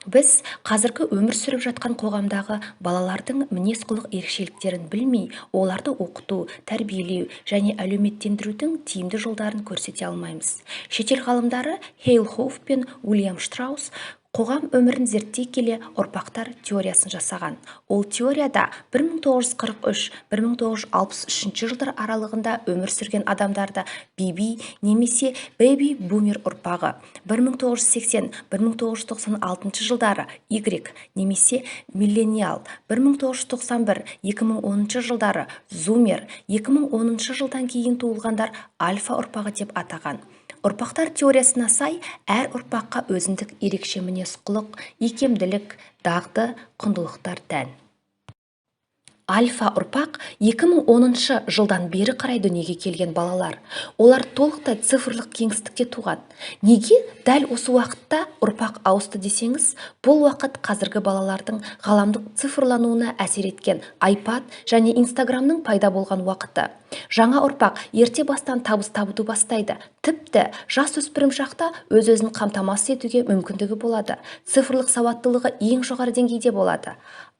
Біз қазіргі өмір сүріп жатқан қоғамдағы балалардың мінез-құлық ерекшеліктерін білмей, оларды оқыту, тәрбиелеу және әлеуметтендірудің тиімді жолдарын көрсете алмаймыз. Шетел ғалымдары Хейл Хоув пен Уильям Штраус қоғам өмірін зерттей келе, ұрпақтар теориясын жасаған. Ол теорияда 1943-1963 жылдар аралығында өмір сүрген адамдарды BB немесе бэби бумер ұрпағы, 1980-1996 жылдары Y немесе миллениал, 1991-2010 жылдары зумер, 2010 жылдан кейін туылғандар альфа ұрпағы деп атаған. Ұрпақтар теориясына сай, әр ұрпаққа өзіндік ерекше мінез-құлық, икемділік, дағды, құндылықтар тән. Альфа ұрпақ – 2010 жылдан бері қарай дүниеге келген балалар. Олар толықтай цифрлық кеңістікте туған. Неге дәл осы уақытта ұрпақ ауысты десеңіз, бұл уақыт қазіргі балалардың ғаламдық цифрлануына әсер еткен iPad және Инстаграмның пайда болған уақыты. Жаңа ұрпақ ерте бастан табыс табуды бастайды. Тіпті жасөспірім шақта өз-өзін қамтамасыз етуге мүмкіндігі болады. Цифрлық сауаттылығы ең жоғары деңгейде болады.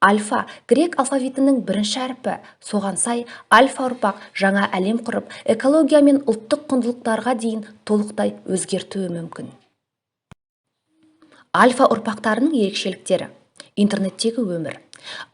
Альфа – грек алфавитінің бірінші әрпі. Соған сай, альфа ұрпақ жаңа әлем құрып, экология мен ұлттық құндылықтарға дейін толықтай өзгертуі мүмкін. Альфа ұрпақтарының ерекшеліктері. Интернеттегі өмір.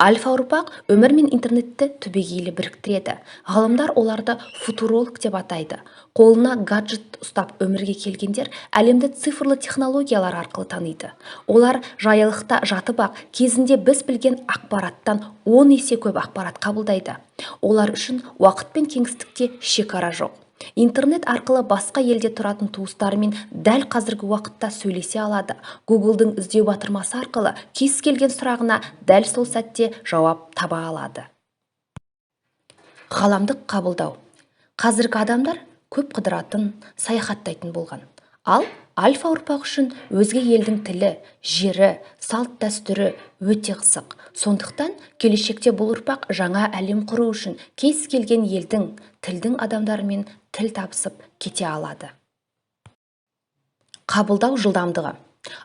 Альфа ұрпақ өмір мен интернетті түбегейлі біріктіреді. Ғалымдар оларды футуролог деп атайды. Қолына гаджет ұстап өмірге келгендер әлемді цифрлы технологиялар арқылы таниды. Олар жаялықта жатып-ақ кезінде біз білген ақпараттан 10 есе көп ақпарат қабылдайды. Олар үшін уақыт пен кеңістікте шекара жоқ. Интернет арқылы басқа елде тұратын туыстарымен дәл қазіргі уақытта сөйлесе алады. Гуглдың іздеу батырмасы арқылы кез келген сұрағына дәл сол сәтте жауап таба алады. Ғаламдық қабылдау. Қазіргі адамдар көп қыдыратын, саяхаттайтын болған. Ал альфа ұрпақ үшін өзге елдің тілі, жері, салт-дәстүрі өте қызық. Сондықтан келешекте бұл ұрпақ жаңа әлем құру үшін кез келген елдің, тілдің адамдарымен тіл табысып кете алады. Қабылдау жылдамдығы.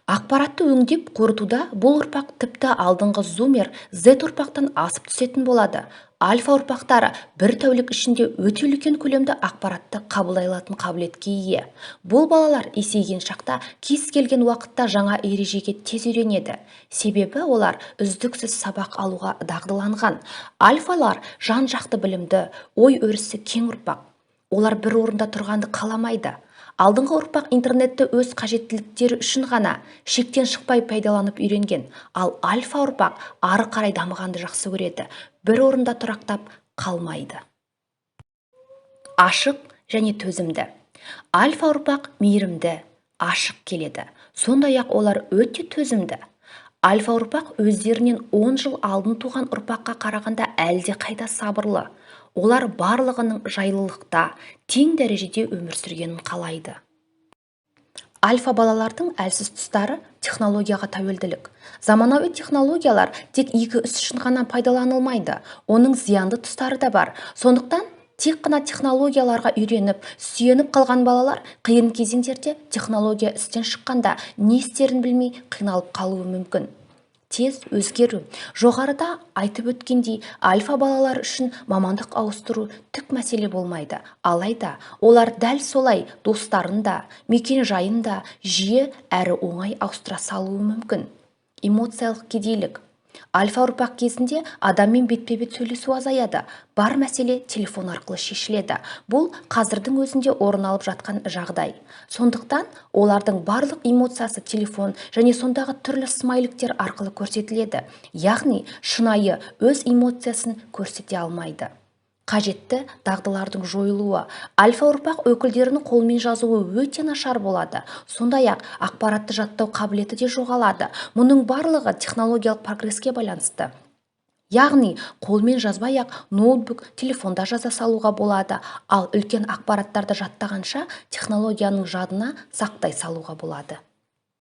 Ақпаратты өңдеп қорытуда бұл ұрпақ тіпті алдыңғы зумер, Z ұрпақтан асып түсетін болады. Альфа ұрпақтары бір тәулік ішінде өте үлкен көлемді ақпаратты қабылдай алатын қабілетке ие. Бұл балалар есейген шақта кез келген уақытта жаңа ережеге тез үйренеді. Себебі олар үздіксіз сабақ алуға дағдыланған. Альфалар жан-жақты білімді, ой өрісі кең ұрпақ. Олар бір орында тұрғанды қаламайды. Алдыңғы ұрпақ интернетті өз қажеттіліктері үшін ғана, шектен шықпай пайдаланып үйренген. Ал альфа ұрпақ ары қарай дамығанды жақсы көреді. Бір орында тұрақтап қалмайды. Ашық және төзімді. Альфа ұрпақ мейірімді, ашық келеді. Сондай-ақ олар өте төзімді. Альфа ұрпақ өздерінен 10 жыл алдын туған ұрпаққа қарағанда әлде қайда сабырлы. Олар барлығының жайлылықта, тең дәрежеде өмір сүргенін қалайды. Альфа балалардың әлсіз тұстары – технологияға тәуелділік. Заманауи технологиялар тек игі іс үшін ғана пайдаланылмайды, оның зиянды тұстары да бар. Сондықтан тек қана технологияларға үйреніп, сүйеніп қалған балалар қиын кезеңдерде, технология істен шыққанда, не істерін білмей қиналып қалуы мүмкін. Тез өзгеру. Жоғарыда айтып өткендей, альфа балалар үшін мамандық ауыстыру түк мәселе болмайды. Алайда олар дәл солай достарын да, мекен жайын да жиі әрі оңай ауыстыра салуы мүмкін. Эмоциялық кедейлік. Альфа ұрпақ кезінде адаммен бетпе-бет сөйлесу азаяды. Бар мәселе телефон арқылы шешіледі. Бұл қазірдің өзінде орын алып жатқан жағдай. Сондықтан олардың барлық эмоциясы телефон және сондағы түрлі смайликтер арқылы көрсетіледі. Яғни шынайы өз эмоциясын көрсете алмайды. Қажетті дағдылардың жойылуы. Альфа ұрпақ өкілдерінің қолмен жазуы өте нашар болады. Сондай-ақ ақпаратты жаттау қабілеті де жоғалады. Мұның барлығы технологиялық прогреске байланысты. Яғни қолмен жазбай-ақ ноутбук, телефонда жаза салуға болады. Ал үлкен ақпараттарды жаттағанша, технологияның жадына сақтай салуға болады.